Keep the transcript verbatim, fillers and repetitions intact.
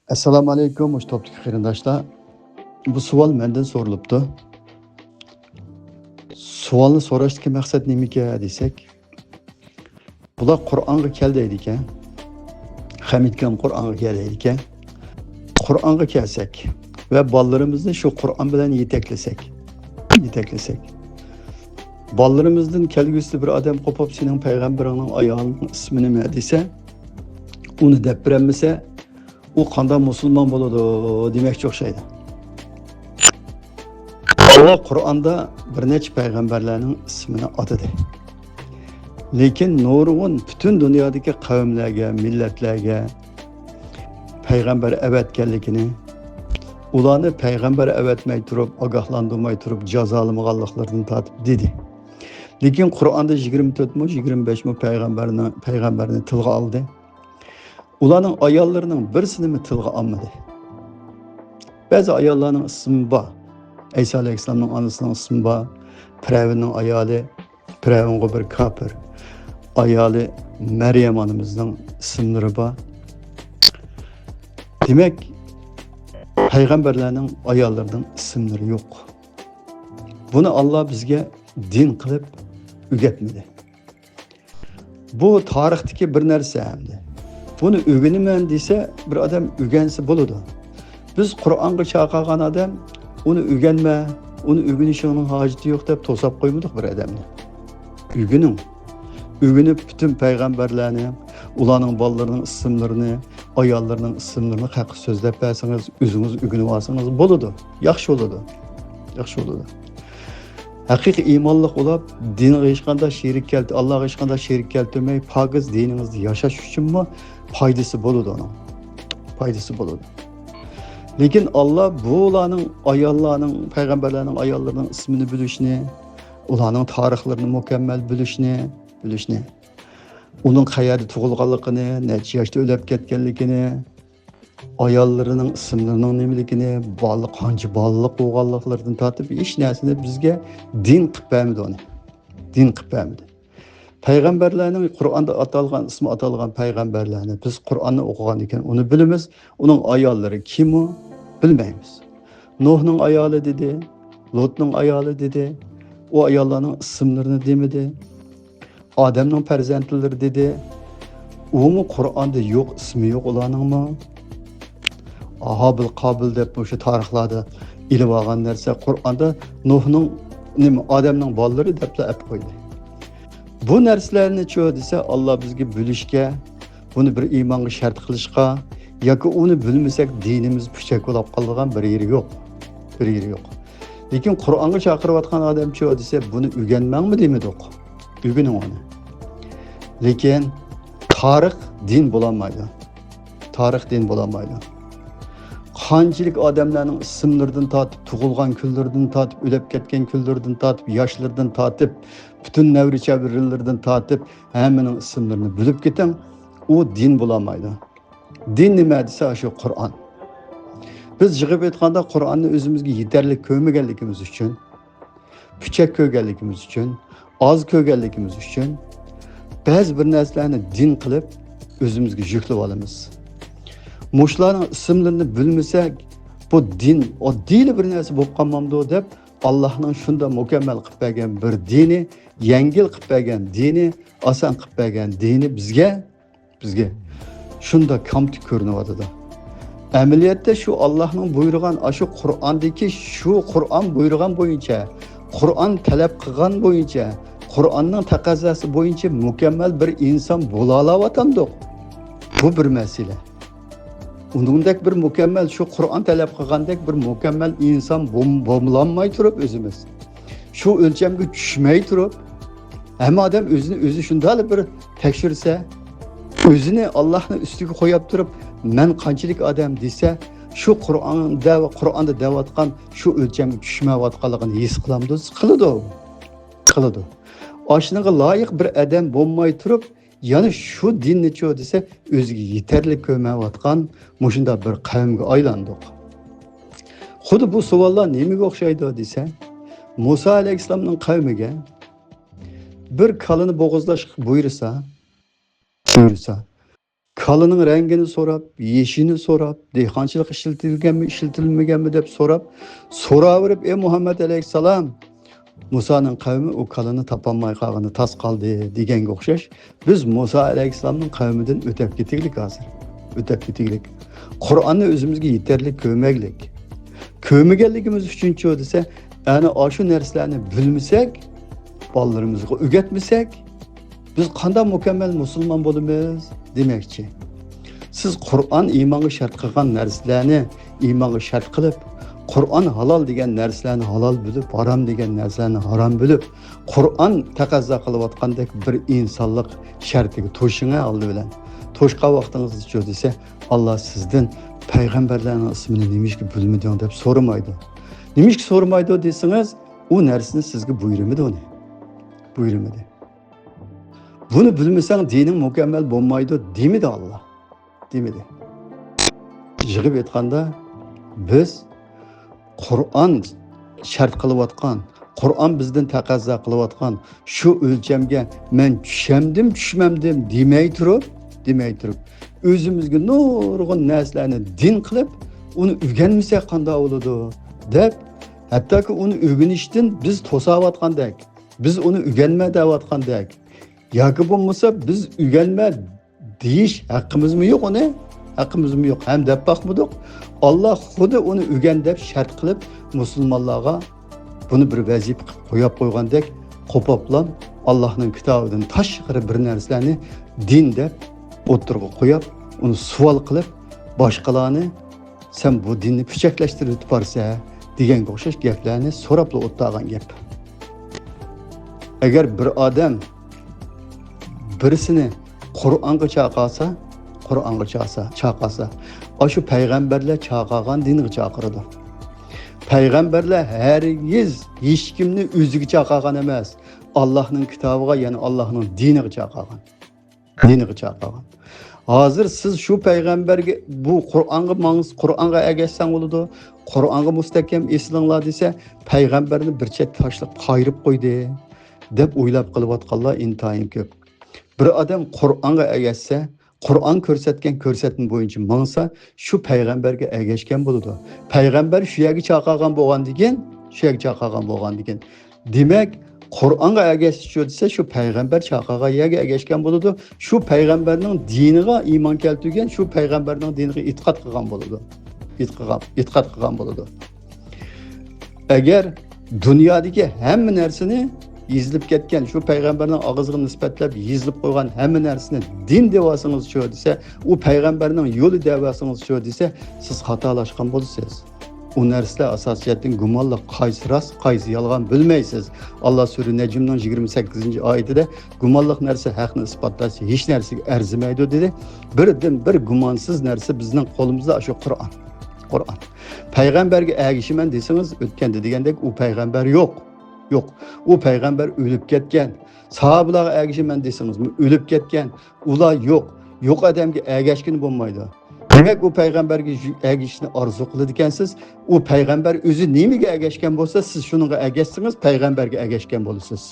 ئەسسالامۇ ئەلەيكۇم، مۇشۇ توپتىكى قېرىنداشلار. بۇ سوئال مەندىن سورىلىپتۇ. سوئالنى سوراشتىكى مەقسەت نېمىكەن دېسەك، بۇلار قۇرئانغا كەل دەيدىكەن. خەمىتكام قۇرئانغا كەل دەيدىكەن. قۇرئانغا كەلسەك ۋە بالىلىرىمىزنى شۇ قۇرئان بىلەن يېتەكلىسەك، يېتەكلىسەك. بالىلىرىمىزدىن كەلگۈسىدە بىر ئادەم قوپۇپ، سېنىڭ پەيغەمبىرىڭنىڭ ئايالىنىڭ ئىسمى نېمە دېسە، ئۇنى دەپ بېرەلمىسە، ئۇ قانداق مۇسۇلمان بولىدۇ دېمەكچى ئوخشايدۇ. ئاللا قۇرئاندا بىر نەچچە پەيغەمبەرلەرنىڭ ئىسمىنى ئاتىدى. لېكىن نۇرغۇن پۈتۈن دۇنيادىكى قەۋملەرگە، مىللەتلەرگە پەيغەمبەر ئەۋەتكەنلىكىنى، ئۇلارنى پەيغەمبەر ئەۋەتمەي تۇرۇپ، ئاگاھلاندۇرماي تۇرۇپ جازالىمىغانلىقلىرىدىن تارتىپ دېدى. لېكىن قۇرئاندا يىگىرمە تۆتمۇ، يىگىرمە بەشمۇ پەيغەمبەرنى، پەيغەمبەرنى تىلغا ئالدى. ئۇلارنىڭ ئاياللىرىنىڭ بىرسىنىمۇ تىلغا ئالمىدى. بەزى ئاياللارنىڭ ئىسمى بار. ئەيسا ئەلەيھىسسالامنىڭ ئانىسىنىڭ ئىسمى بار. پىرئەۋننىڭ ئايالى، پىرئەۋنغا بىر كاپىر ئايالى مەريەم ئانىمىزنىڭ ئىسىملىرى بار. دېمەك، پەيغەمبەرلەرنىڭ ئاياللىرىنىڭ ئىسىملىرى يوق. بۇنى ئاللا بىزگە دىن قىلىپ ئۆگەتمىدى. بۇ تارىختىكى بىر نەرسە ئەمدى. بۇنى ئۆگىنىمەن دېسە، بىر ئادەم ئۆگەنسە بولىدۇ. بىز قۇرئانغا چاقىرغان ئادەم، ئۇنى ئۆگەنمە، ئۇنى ئۆگىنىشىڭنىڭ ھاجىتى يوق دەپ توساپ قويمىدۇق بىر ئادەمنى. ئۆگىنىڭ. ئۆگىنىپ پۈتۈن پەيغەمبەرلەرنى، ئۇلارنىڭ بالىلىرىنىڭ ئىسىملىرىنى، ئاياللىرىنىڭ ئىسىملىرىنى ھەققە سۆزلەپ بەرسىڭىز، ئۆزىڭىز ئۆگىنىۋالسىڭىز بولىدۇ. ياخشى بولىدۇ. ياخشى بولىدۇ. ھەقىقىي ئىمانلىق بولۇپ، دىنغا ھېچقانداق شېرىك كەلت-، ئاللاغا ھېچقانداق شېرىك كەلتۈرمەي، پاكىز دىنىڭىزدا ياشاش ئۈچۈنمۇ پايدىسى بولىدۇ ئۇنىڭ. پايدىسى بولىدۇ. لېكىن ئاللا بۇلارنىڭ، ئاياللارنىڭ، پەيغەمبەرلەرنىڭ ئاياللىرىنىڭ ئىسمىنى بىلىشنى، ئۇلارنىڭ تارىخلىرىنى مۇكەممەل بىلىشنى، بىلىشنى، ئۇنىڭ قەيەردە تۇغۇلغانلىقىنى، نەچچە ياشتا ئۆلۈپ كەتكەنلىكىنى، ئاياللىرىنىڭ ئىسىملىرىنىڭ نېمىلىكىنى، بالىلىق، قانچە بالىلىق بولغانلىقلىرىدىن تارتىپ ھېچ نەرسىنى بىزگە دىن قىلىپ بەرمىدى ئۇنى. دىن قىلىپ بەرمىدى. پەيغەمبەرلەرنىڭ قۇرئاندا ئاتالغان، ئىسمى ئاتالغان پەيغەمبەرلەرنى بىز قۇرئاننى ئوقۇغاندىن كېيىن ئۇنى بىلىمىز. ئۇنىڭ ئاياللىرى كىم ئۇ؟ بىلمەيمىز. نۇھنىڭ ئايالى دېدى، لۇتنىڭ ئايالى دېدى. ئۇ ئاياللارنىڭ ئىسىملىرىنى دېمىدى. ئادەمنىڭ پەرزەنتلىرى دېدى. ئۇمۇ قۇرئاندا يوق، ئىسمى يوق ئۇلارنىڭمۇ. ھابىل، قابىل دەپ مۇشۇ تارىخلاردا ئېلىۋالغان نەرسە قۇرئاندا نۇھنىڭ، نېمە، ئادەمنىڭ بالىلىرى دەپلا ئەپ قويدى. بۇ نەرسىلەرنىچۇ دېسە، ئاللا بىزگە بىلىشكە، بۇنى بىر ئىمانغا شەرت قىلىشقا ياكى ئۇنى بىلمىسەك دىنىمىز پۈچەك بولاپ قالىدىغان بىر يېرى يوق. بىر يېرى يوق. لېكىن قۇرئانغا چاقىرىۋاتقان ئادەمچۇ دېسە، بۇنى ئۆگەنمەڭمۇ دېمىدۇق. ئۆگىنىڭ ئۇنى. لېكىن تارىخ دىن بولالمايدۇ. تارىخ دىن بولالمايدۇ. قانچىلىك ئادەملەرنىڭ ئىسىملىرىدىن تارتىپ، تۇغۇلغان كۈنلىرىدىن تارتىپ، ئۆلۈپ كەتكەن كۈنلىرىدىن تارتىپ، ياشلىرىدىن تارتىپ، پۈتۈن نەۋرە-چەۋرىلىرىدىن تارتىپ ھەممىنىڭ ئىسىملىرىنى بىلىپ كېتىڭ. ئۇ دىن بولالمايدۇ. دىن نېمە دېسە، شۇ قۇرئان. بىز يىغىپ ئېيتقاندا، قۇرئاننى ئۆزىمىزگە يېتەرلىك كۆرمىگەنلىكىمىز ئۈچۈن، پۈچەك كۆرگەنلىكىمىز ئۈچۈن، ئاز كۆرگەنلىكىمىز ئۈچۈن بەزى بىر نەرسىلەرنى دىن قىلىپ ئۆزىمىزگە يۈكلەپ ئالىمىز. مۇشۇلارنىڭ ئىسىملىرىنى بىلمىسەك، بۇ دىن، ئاددىيلا بىر نەرسە بولۇپ قالمامدۇ دەپ، ئاللاھنىڭ شۇنداق مۇكەممەل قىلىپ بەرگەن بىر دىنى، يەڭگىل قىلىپ بەرگەن دىنى، ئاسان قىلىپ بەرگەن دىنى بىزگە بىزگە شۇنداق كامتۈك كۆرۈنۈۋاتىدۇ. ئەمەلىيەتتە شۇ ئاللاھنىڭ بۇيرۇغان، ئاشۇ قۇرئاندىكى، شۇ قۇرئان بۇيرۇغان بويىچە، قۇرئان تەلەپ قىلغان بويىچە، قۇرئاننىڭ تەقەززاسى بويىچە مۇكەممەل بىر ئىنسان بولالاۋاتامدۇق؟ بۇ بىر مەسىلە. ئۇنىڭدەك بىر مۇكەممەل، شۇ قۇرئان تەلەپ قىلغاندەك بىر مۇكەممەل ئىنسان بوم-، بولالماي تۇرۇپ ئۆزىمىز، شۇ ئۆلچەمگە چۈشمەي تۇرۇپ، ھەممە ئادەم ئۆزىنى ئۆزى شۇنداقلا بىر تەكشۈرسە، ئۆزىنى ئاللاھنىڭ ئۈستىگە قويۇپ تۇرۇپ، مەن قانچىلىك ئادەم دېسە، شۇ قۇرئاندا ۋە قۇرئاندا دەۋاتقان شۇ ئۆلچەمگە چۈشمەيۋاتقانلىقىنى ھېس قىلامدۇ؟ قىلىدۇ. قىلىدۇ. ئاشۇنىڭغا لايىق بىر ئادەم بولماي تۇرۇپ، يەنە شۇ دىننىچۇ دېسە، ئۆزىگە يېتەرلىك كۆرمەيۋاتقان مۇشۇنداق بىر قەۋمگە ئايلاندۇق. خۇددى بۇ سوئاللار نېمىگە ئوخشايدۇ دېسە، مۇسا ئەلەيھىسسالامنىڭ قەۋمىگە بىر كالىنى بوغۇزلاشقا بۇيرۇسا، بۇيرۇسا، كالىنىڭ رەڭگىنى سوراپ، يېشىنى سوراپ، دېھقانچىلىق ئىشلىتىلگەنمۇ، ئىشلىتىلمىگەنمۇ دەپ سوراپ، سوراۋېرىپ، ئەي مۇھەممەد ئەلەيھىسسالام، مۇسانىڭ قەۋمى ئۇ كالىنى تاپالماي قالغىنى تاس قالدى دېگەنگە ئوخشاش، بىز مۇسا ئەلەيھىسسالامنىڭ قەۋمىدىن ئۆتەپ كېتىگلىك ھازىر. ئۆتەپ كېتىگلىك. قۇرئاننى ئۆزىمىزگە يېتەرلىك كۆرمەيلىك. كۆرمىگەنلىكىمىز ئۈچۈنچۇ دېسە، ئەنە ئاشۇ نەرسىلەرنى بىلمىسەك، بالىلىرىمىزغا ئۆگەتمىسەك، بىز قانداق مۇكەممەل مۇسۇلمان بولىمىز دېمەكچى. سىز قۇرئان ئىمانغا شەرت قىلغان نەرسىلەرنى ئىمانغا شەرت قىلىپ، قۇرئان ھالال دېگەن نەرسىلەرنى ھالال بىلىپ، ھارام دېگەن نەرسىلەرنى ھارام بىلىپ، قۇرئان تەقەززا قىلىۋاتقاندەك بىر ئىنسانلىق شەرتىگە توشۇڭە ئالدى بىلەن. توشقان ۋاقتىڭىزدىچۇ دېسە، ئاللا سىزدىن پەيغەمبەرلەرنىڭ ئىسمىنى نېمىشقا بىلمىدىڭ دەپ سورىمايدۇ. نېمىشقا سورىمايدۇ دېسىڭىز، ئۇ نەرسىنى سىزگە بۇيرۇمىدى ئۇنى. بۇيرۇمىدى. بۇنى بىلمىسەڭ دىنىڭ مۇكەممەل بولمايدۇ دېمىدى ئاللا. دېمىدى. يىغىپ ئېيتقاندا، بىز قۇرئان شەرت قىلىۋاتقان، قۇرئان بىزدىن تەقەززا قىلىۋاتقان شۇ ئۆلچەمگە مەن چۈشەمدىم، چۈشمەمدىم دېمەي تۇرۇپ، دېمەي تۇرۇپ، ئۆزىمىزگە نۇرغۇن نەرسىلەرنى دىن قىلىپ، ئۇنى ئۆگەنمىسەك قانداق بولىدۇ دەپ، ھەتتاكى ئۇنى ئۆگىنىشتىن بىز توساۋاتقاندەك، بىز ئۇنى ئۆگەنمە دەۋاتقاندەك، ياكى بولمىسا بىز ئۆگەنمە دېيىش ھەققىمىزمۇ يوق ئۇنى. ھەققىمىزمۇ يوق. ھەم دەپ باقمىدۇق. ئاللا خۇدى ئۇنى ئۆگەن دەپ شەرت قىلىپ، مۇسۇلمانلارغا بۇنى بىر ۋەزىپە قىلىپ قويۇپ قويغاندەك، قوپۇپلا ئاللانىڭ كىتابىدىن تاشقىرى بىر نەرسىلەرنى دىن دەپ ئوتتۇرىغا قويۇپ، ئۇنى سوئال قىلىپ، باشقىلارنى سەن بۇ دىننى پۈچەكلەشتۈرۈۋېتىپ بارسە دېگەنگە ئوخشاش گەپلەرنى سوراپلا ئولتۇرغان گەپ. ئەگەر بىر ئادەم بىرسىنى قۇرئانغا چاقىرسا، قۇرئانغا چاقىرسا، چاقىرسا، ئاشۇ پەيغەمبەرلەر چاقىرغان دىنغا چاقىرىدۇ. پەيغەمبەرلەر ھەرگىز ھېچكىمنى ئۆزىگە چاقىرغان ئەمەس، ئاللانىڭ كىتابىغا، يەنى ئاللانىڭ دىنىغا چاقىرغان. دىنىغا چاقىرغان. ھازىر سىز شۇ پەيغەمبەرگە، بۇ قۇرئانغا ماڭسا، قۇرئانغا ئەگەشسەڭ بولىدۇ، قۇرئانغا مۇستەھكەم ئېسىلىڭلار دېسە، پەيغەمبەرنى بىر چەتكە تاشلاپ قايرىپ قويدى، دەپ ئويلاپ قېلىۋاتقانلار ئىنتايىن كۆپ. بىر ئادەم قۇرئانغا ئەگەشسە، قۇرئان كۆرسەتكەن كۆرسەتمە بويىچە ماڭسا، شۇ پەيغەمبەرگە ئەگەشكەن بولىدۇ. پەيغەمبەر شۇ يەرگە چاقىرغان بولغاندىكىن، شۇ يەرگە چاقىرغان بولغاندىكىن، دېمەك، قۇرئانغا ئەگەشسىچۇ دېسە، شۇ پەيغەمبەر چاقىرغان يەرگە ئەگەشكەن بولىدۇ. شۇ پەيغەمبەرنىڭ دىنىغا ئىمان كەلتۈرگەن، شۇ پەيغەمبەرنىڭ دىنىغا ئېتىقاد قىلغان بولىدۇ. ئېتىقاد، ئېتىقاد قىلغان بولىدۇ. ئەگەر دۇنيادىكى ھەممە نەرسىنى يېزىلىپ كەتكەن، شۇ پەيغەمبەرنىڭ ئاغزىغا نىسبەتلەپ يېزىلىپ قويغان ھەممە نەرسىنى دىن دەۋالسىڭىزچۇ دېسە، ئۇ پەيغەمبەرنىڭ يولى دەۋالسىڭىزچۇ دېسە، سىز خاتالاشقان بولىسىز. ئۇ نەرسىلەر ئاساسىي جەھەتتىن گۇمانلىق، قايسى راست، قايسى يالغان بىلمەيسىز. ئاللا سۈرە نەجمنىڭ يىگىرمە سەككىزىنچى ئايىتىدە، گۇمانلىق نەرسە ھەقنى ئىسپاتلاش ھېچ نەرسىگە ئەرزىمەيدۇ، دېدى. بىردىن بىر گۇمانسىز نەرسە بىزنىڭ قولىمىزدا شۇ قۇرئان. قۇرئان. پەيغەمبەرگە ئەگىشىمەن دېسىڭىز، ئۆتكەندە دېگەندەك، ئۇ پەيغەمبەر يوق. يوق. ئۇ پەيغەمبەر ئۆلۈپ كەتكەن. ساھابىلارغا ئەگىشىمەن دېسىڭىزمۇ، ئۆلۈپ كەتكەن. ئۇلار يوق. يوق ئادەمگە ئەگەشكىلى بولمايدۇ. دېمەك، ئۇ پەيغەمبەرگە يۈ-، ئەگىشىشنى ئارزۇ قىلىدىكەنسىز. ئۇ پەيغەمبەر ئۆزى نېمىگە ئەگەشكەن بولسا، سىز شۇنىڭغا ئەگەشسىڭىز، پەيغەمبەرگە ئەگەشكەن بولىسىز.